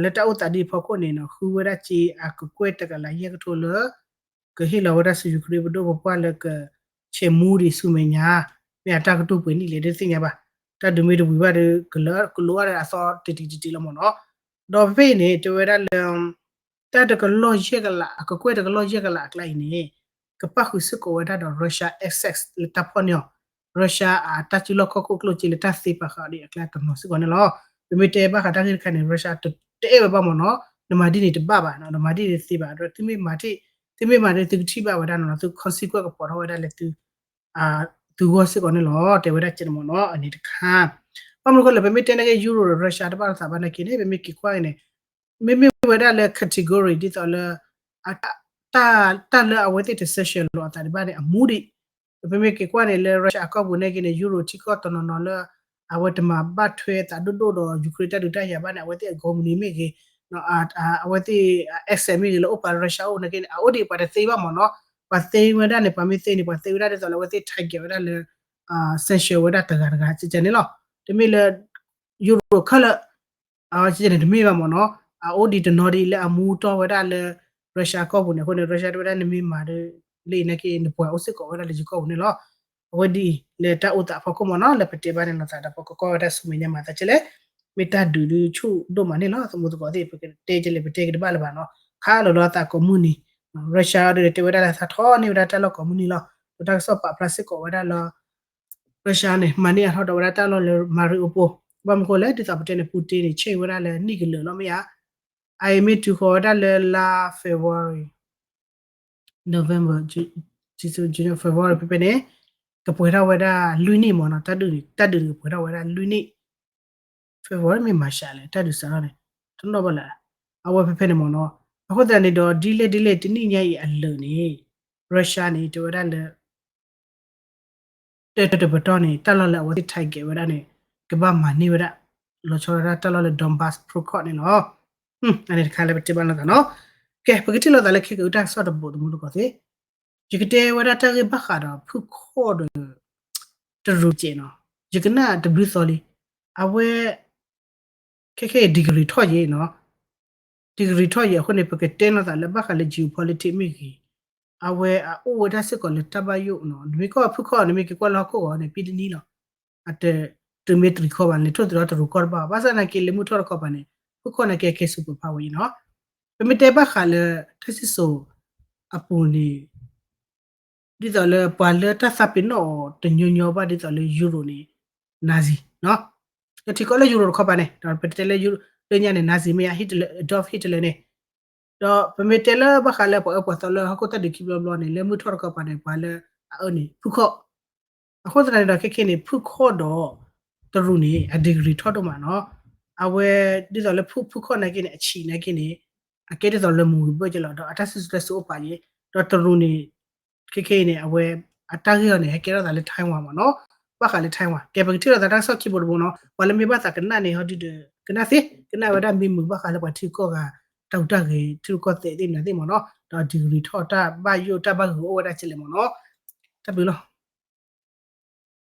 လၢတၢ်အိၣ်သးဒ်အံၤအဖီခိၣ်န့ၣ်နီၤ ဃုဝဲဒၣ်စ့အကကွဲၢ်တကလးယဲၢ်ကထိလၢ ကဟ့ၣ်လီၤဝဲဒၣ်ဆူ Ukraine ပဒိၣ်ပပှၢ်လၢက ဆဲးမူဒံးဆူမဲာ်ညါ မ့ၢ်အတၢ်ကတိၢ်ပှဲၤနံၣ်လဲၣ် တသ့ၣ်ညါဘၣ် တၢ်ဒုးမ့ၢ်တဝံၤဘၣ်ဒီး ကလၢာ်ကလိၤအါဒီးအသီတံၢ်တံၢ်တံၢ်တံၢ်လီၤမ့ၢ်နီၤ ဒီးဖဲဖဲအံၤန့ၣ် တဲဝဲဒၣ်လၢ တၢ်တကလီၢ်ယဲၢ်ကလး အကကွဲၢ်တကလီၢ်ယဲၢ်ကလးအကျါအံၤန့ၣ် ကပၣ်ဃုာ်စ့ၢ်ကီးဝဲဒၣ်ဒီး Russia access လၢတၢ်ဖီၣ်န့ၢ်အီၤ Russia အတၢ်စုလီၢ်ခီၣ်ခိၣ်ကျိၣ်စ့လၢတၢ်သ့ပာ်ဃာ်အီၤဒံးအကျါတနီၤစ့ၢ်ကီးန့ၣ်လီၤ. ပမ့ၢ်တဲဘၣ်ဃးတၢ်ဂ့ၢ်တခါန့ၣ် Russia တအဲၣ်ဝဲဘၣ်မ့ၢ်နီၤ နမၤဒ်န့ၣ်တဘၣ်ဘၣ် နမၤဒ်န့ၣ်တသ့ဘၣ် ဒီးသုမ့ၢ်မၤဒ် သုမ့ၢ်မၤဒ်သုကထံၣ်ဘၣ်ဝဲဒၣ်နီၤ သု consequence ကပိာ်ထီၣ်ဝဲဒၣ်လၢသု သုဂီၢ်စ့ၢ်ကီးန့ၣ်လီၤ တဲဝဲဒၣ်ကဲန့ၣ်မ့ၢ်နီၤ အန့ၣ်တခါ ဘၣ်မနုၤဃိလဲၣ် ပမ့ၢ်တဲနာ်က့ Euro ဒီး Russia တဘၣ်လိာ်သးဘၣ်နာ်က့န့ၣ် ပမ့ၢ်က့ၤကွၢ်က့ၤန့ၣ် မ့မ့ၢ်ဝဲဒၣ်လၢ category ဒ်သိးလၢ တၢ်လၢအဝဲသ့ၣ်တ sanction လိာ်အသးဒံးဘၣ်န့ၣ် အမူဒံး ပမ့ၢ်က့ၤကွၢ်န့ၣ်လၢ Russia အကီၢ်ပူၤနာ်က့န့ၣ် Euro ထံကီၢ်တနီၤနီၤလၢ အဝဲတမၤဘၣ်ထွဲသးဒိၣ်ဒိၣ်ဒီး Ukraine တၢ်ဒုးတၢ်ယၤဘၣ်န့ၣ် အဝဲသ့ၣ်အ company မ့ၢ်ဂ့ၤ အဝဲသ့ၣ် asset မ့ၢ်ဂ့ၤလၢအိၣ်ပာ်လၢ Russia အိၣ်နာ်က့န့ၣ် အအိၣ်ဒံးပှၤတသ့ဘၣ်မ့ၢ်နီၤ ပှၤသ့ဝဲဒၣ်န့ၣ် ပှၤမ့ၢ်သ့န့ၣ် ပှၤသ့ဝဲဒၣ်ဒ်သိးလၢအဝဲသ့ၣ် target ဝဲဒၣ်လၢ sanction ဝဲဒၣ်တဂၤတဂၤ ကဲန့ၣ်လီၤ တမ့ၢ်လၢ Euro ခဲလၢာ် အဝဲန့ၣ်တမ့ၢ်ဘၣ်မ့ၢ်နီၤ အအိၣ်ဒံးတနီၤဒံးလၢအမူတီၢ်ဝဲဒၣ်လၢ Russia အကီၢ်ပူၤန့ၣ် အဃိန့ၣ် Russia တဲဝဲဒၣ်နမ့ၢ်မၤဒီး လၢအံၤနာ်က့ နပှၤအိၣ်စ့ၢ်ကီးဝဲဒၣ်လၢယကီၢ်ပူၤန့ၣ်လီၤ အဝဲဒ်အံၤ လၢတၢ်အိၣ်သးအဖီခိၣ်မ့ၢ်နီၤ လၢပတဲဘၣ်န့ၣ်လိာ်သးဒီး ပကကွၢ်ဝဲဒၣ်ဆူမဲာ်ညါမၤသးကဲလဲၣ် မ့ၢ်တၢ်ဒုးဒုးဆူၣ်ဒိၣ်မးန့ၣ်လီၤ သမူသကိးသ့ၣ် ပကတဲကဲလဲၣ် ပတဲက့ၤတဘၣ်လၢၤဘၣ်နီၤ ခးလီၤလီၤအသးကိးမုၢ်နံၤ Russia ဒီးတဲဝဲဒၣ်လၢသးထီၣ်န့ၢ်ဝဲဒၣ်တၢ်လီၢ်ကိးမုၢ်နံၤလီၤ ဒီးတၢ်ကစီၣ်ပာ်ဖျါစ့ၢ်ကီးဝဲဒၣ်လၢ Russia န့ၣ် မၤန့ၢ်အါထီၣ်ဒီးဝဲဒၣ်တၢ်လီၢ်လၢ Mariupol ဘၣ်မနုၤဃိလဲၣ် ဒ်သိးပတဲန့ၣ် Putin န့ၣ် ဆဲးဝဲဒၣ်လၢနံၣ်ကလၢာ်လီၤမ့ၢ်ဧါ အအံၤမ့ၢ်တုၤဃီၤဝဲဒၣ်လၢလါ February November December January February ဖဲဖဲန့ၣ် ကပှဲၤထီၣ်ဝဲဒၣ်လွံၢ်နံၣ်မ့ၢ်နီၤ တၢ်ဒုးန့ၣ် တၢ်ဒုးန့ၣ်ကပှဲၤထီၣ်ဝဲဒၣ်လွံၢ်နံၣ် February မ့ၢ် March လဲၣ် တၢ်ဒုးစးထီၣ်န့ၣ် တနီၣ်ဘၣ်လၢ အဝဲဖဲဖဲန့ၣ်မ့ၢ်နီၤ အဃိသတးန့ၣ်ဒီး ဒ်လဲၣ်ဒ်လဲၣ်တနံၣ်ညါအံၤအလၢာ်န့ၣ် Russia န့ၣ် တဲဝဲဒၣ်လၢ တၢတပတီၢ်န့ၣ် တၢ်လီၢ်လၢအဝဲသ့ၣ် target ဝဲဒၣ်န့ၣ် ကဘၣ်မၤန့ၢ်ဝဲဒၣ် လီၤဆီဒၣ်တၢ်လီၢ်လၢ Donbas Pokot န့ၣ်လီၤ အန့ၣ်တခါလၢပတဲဘၣ်လိာ်သးနီၤ ကဲ ပကထံၣ်လိာ်သးလၢခဲကအုၣ်တၢ်ကစီၣ်တဘိးသမူသကိးသ့ၣ် ယကတဲဝဲဒၣ်တၢ်ဂ့ၢ်ဘၣ်ဃးဒီးဖုၣ်ခီၣ်ဒီး တရူးစဲးနီၤ ယကနၣ်တဘျုးသီလံ အဝဲ ခဲခဲအံၤ degree ထီၣ်ယဲနီၤ degree ထီၣ်ယဲအဃိန့ၣ် ပကတဲလိာ်သးလၢဘၣ်ဃးလၢ geopolitics မ့ၢ်ဂ့ၤ အဝဲအအိၣ်ဝဲဒၣ်စ့ၢ်ကီးလၢတၢ်ဘၣ်ယိၣ်နီၤ နမ့ၢ်ကွၢ်ဖုၣ်ခီၣ် နမ့ၢ်က့ၤကွၢ်လၢဟီၣ်ခိၣ်ဂီၤန့ၣ် ပံတနံၤလီၤ အတတုၤမ့ၢ်တရံးခီဘၣ်န့ၣ် ထိၣ်သတြီၤတရူးကီၢ်တဘၣ်ဘၣ်. ဘၣ်ဆၣ်သနာ်က့ လၢမုၢ်ထီၣ်တခီပၤန့ၣ် ဖုၣ်ခီၣ်နာ်က့အကဲစူးပာ်ဖးဝဲအံၤနီၤ. ပမ့ၢ်တဲဘၣ်ဃးလၢ ထၢၣ်စံၣ်စိၤအပူၤန့ၣ် ဒ်သိးလၢပှၤလၢတၢ်သးပ့ၤနီၣ်အီၤတညီညီဘၣ်ဒ်သိးလၢ Europe န့ၣ် Nazi နီၤ. လၢထံကီၢ်လၢ Europe တခီပၤန့ၣ် ဒီးပတဲလၢ လၢညါန့ၣ် Nazi မ့ၢ်ယါ Hitler, Adolf Hitler န့ၣ် ဒီးပမ့ၢ်တဲလၢဘၣ်ဃးလၢပှၤအၢပှၤသီလၢဟီၣ်ခိၣ်တၢ်ဒုးခံဘျီဘျီန့ၣ် လၢမုၢ်ထီၣ်တခီပၤန့ၣ် ပှၤလၢအအၢန့၁ံး ဖုၣ်ခီၣ် အဃိသတးန့ၣ်ဒီး ခဲခဲအံၤန့ၣ် ဖုၣ်ခီၣ်ဒီးတရူးန့ၣ် အ degree ထီၣ်ဒိၣ်မးနီၤ. အဝဲဒ်သိးလၢဖုၣ်ခီၣ်နာ်က့န့ၣ် အဆံးနာ်က့န့ၣ် အကဲဒ်သိးလၢမုၢ်ဂံၢ်ဘၢကဲလီၤ ဒီးအတၢ်စံၣ်စိၤတဲစိၤအိၣ်ပာ်ယဲ, ဒီးတရူးန့ၣ် ခဲခဲအံၤန့ၣ် အဝဲအတၢ်ဂ့ၢ်အီၤန့ၣ် ဟဲကဲထီၣ်သးလၢ Taiwan မးနီၤ. ဘၣ်ဃးလၢ Taiwan ကဲ ပကထံၣ်လိာ်သးတၢ်ကစီၣ်ခံဘိတဘိနီၤ. ပှၤလၢမ့ၢ်ဘၣ်သးကနၣ်န့ၣ် ဟီဒုဒီး ကနၣ်သ့ ကနၣ်ဝဲဒၣ်မံမုာ်ဘၣ်ဃးလၢပှၤထံကီၢ်ဂၤ တၢ်ဟူးတၢ်ဂဲၤ ထံရူၢ်ကီၢ်သဲးသ့ၣ်မနုၤသ့ၣ်မးနီၤ. ဒီး degree ထီၣ်တၢ်ဘၣ်ယိၣ်တၢ်ဘၣ်ဂုာ်အိၣ်ဝဲဒၣ်ကလဲာ်မးနီၤ. တၢ်ဘျုးလီၤ.